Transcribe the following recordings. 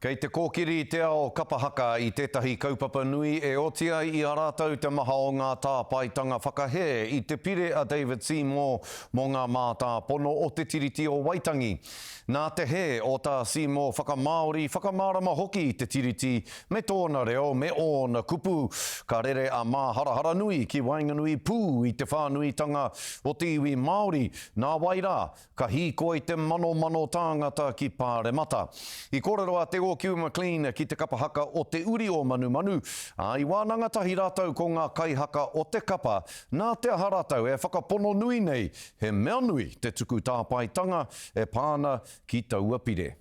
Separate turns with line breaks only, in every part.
Kei te kōkiri te ao kapa haka i tētahi kaupapa nui e oti ai i a rātou te maha o ngā tāpaetanga whakahē i te pire a David Seymour mō ngā mātāpono o Te Tiriti o Waitangi. Nā te hē o tā Seymour whakamāori, whakamārama hoki i te Tiriti me tōna reo me ōna kupu, ka rere a Māharaharanui ki waenganui pū i te whānuitanga o te iwi Māori, nā wai rā, Ka hīkoi te manomano tāngata ki Pāremata. I kōrero a Te Ōkiu McLean ki te kapa haka o Te Uri o Manumanu, ā, i wānanga tahi rātou ko ngā kaihaka o te kapa, nā te aha rātou e whakapono nui nei he mea nui te tuku tāpaetanga e pā ana ki taua pire.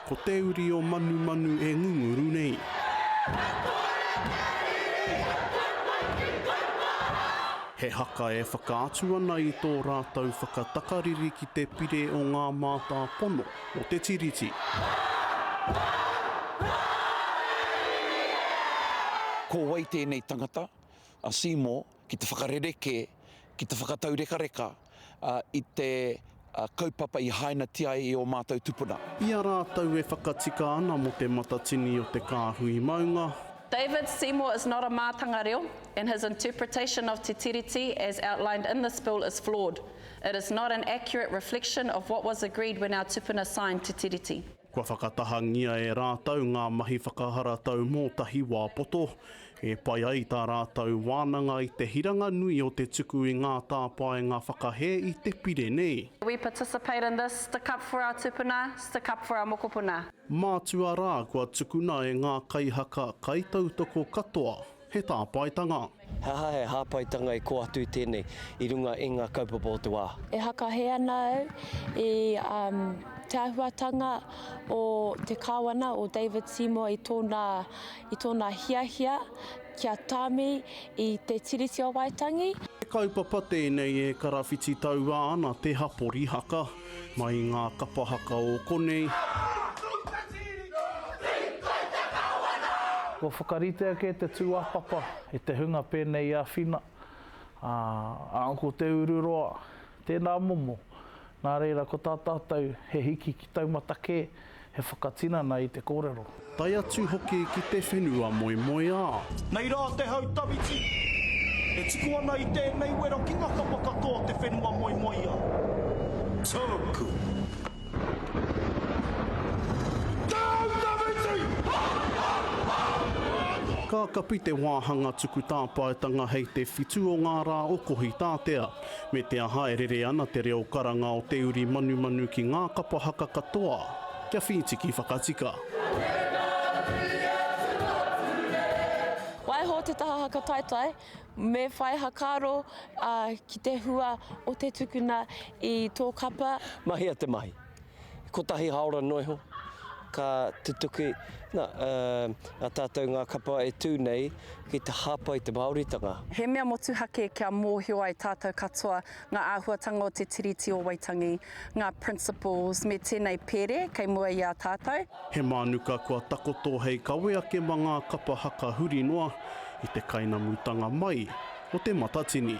Ko te uri o Manumanu e ngunguru nei. He haka e whakaatu ana i tō rātou whakatakariri ki te pire o ngā mātāpono o te Tiriti.
Ko wai tēnei tangata, a Seymour, ki te whakarerekē, ki te whakataurekareka i te kaupapa i hainatia ai i ō mātou tupuna.
I a rātou e whakatika ana mō te matatini o te kāhui maunga.
David Seymour is not a mātanga reo and his interpretation of Te Tiriti as outlined in this bill is flawed. It is not an accurate reflection of what was agreed when our tupuna signed Te Tiriti.
Kua whakatahangia e rātou ngā mahi whakaharatau mō tahi wā poto, e pai ai tā rātou wānanga i te hiranga nui o te tuku i ngā tāpaenga whakahē i te pire nei.
We participate in this, stick up for our tupuna, stick up for our mokopuna.
Mātua rā kua tukuna e ngā kaihaka kaitautoko katoa he tāpaetanga.
He aha he hāpaitanga i kō atu i tēnei i runga i ngā kaupapa o te wā?
E hakahē ana au i te āhuatanga o te Kāwana, o David Seymour i tōna, i tōna hiahia kia tāmi i te Tiriti o Waitangi.
He kaupapa tēnei e karawhiti tauā ana te hapori haka, mai i ngā kapa haka o konei.
Kua whakaritea kē te tūāpapa e te hunga pēnei i a Whina, ā, a Uncle Te Ururoa, tēnā momo. Nā reira, ko tā tātou he hiki ki taumata kē, he whakatinana i te kōrero.
Tae atu hoki ki te whenua moemoeā.
Nei rā te hau tawhiti e tuku ana i tēnei wero ki ngā kapa katoa o te whenua moemoeā. Tōku.
Ka kapi te wāhanga tuku tāpaetanga hei te whitu o ngā rā o Kohitātea. Me te aha e rere ana te reo karanga o te uri manumanu ki ngā kapa haka katoa kia whītiki whakatika.
Waiho te taha haka taetae, Me whai hakaaro ki te hua o te tukuna i tō kapa.
Mahia te mahi. Kotahi haora noa iho, ka tutuki, na, a tātou ngā kapa e tū nei ki te hāpai te Māoritanga.
He mea motuhake kia mōhio ai tātou katoa ngā āhuatanga o Te Tiriti o Waitangi, ngā principles me tēnei pēre kei mua i a tātou.
He mānuka kua takoto hei kawe ake ma ngā kapa haka huri noa i te kainamutanga mai o Te Matatini.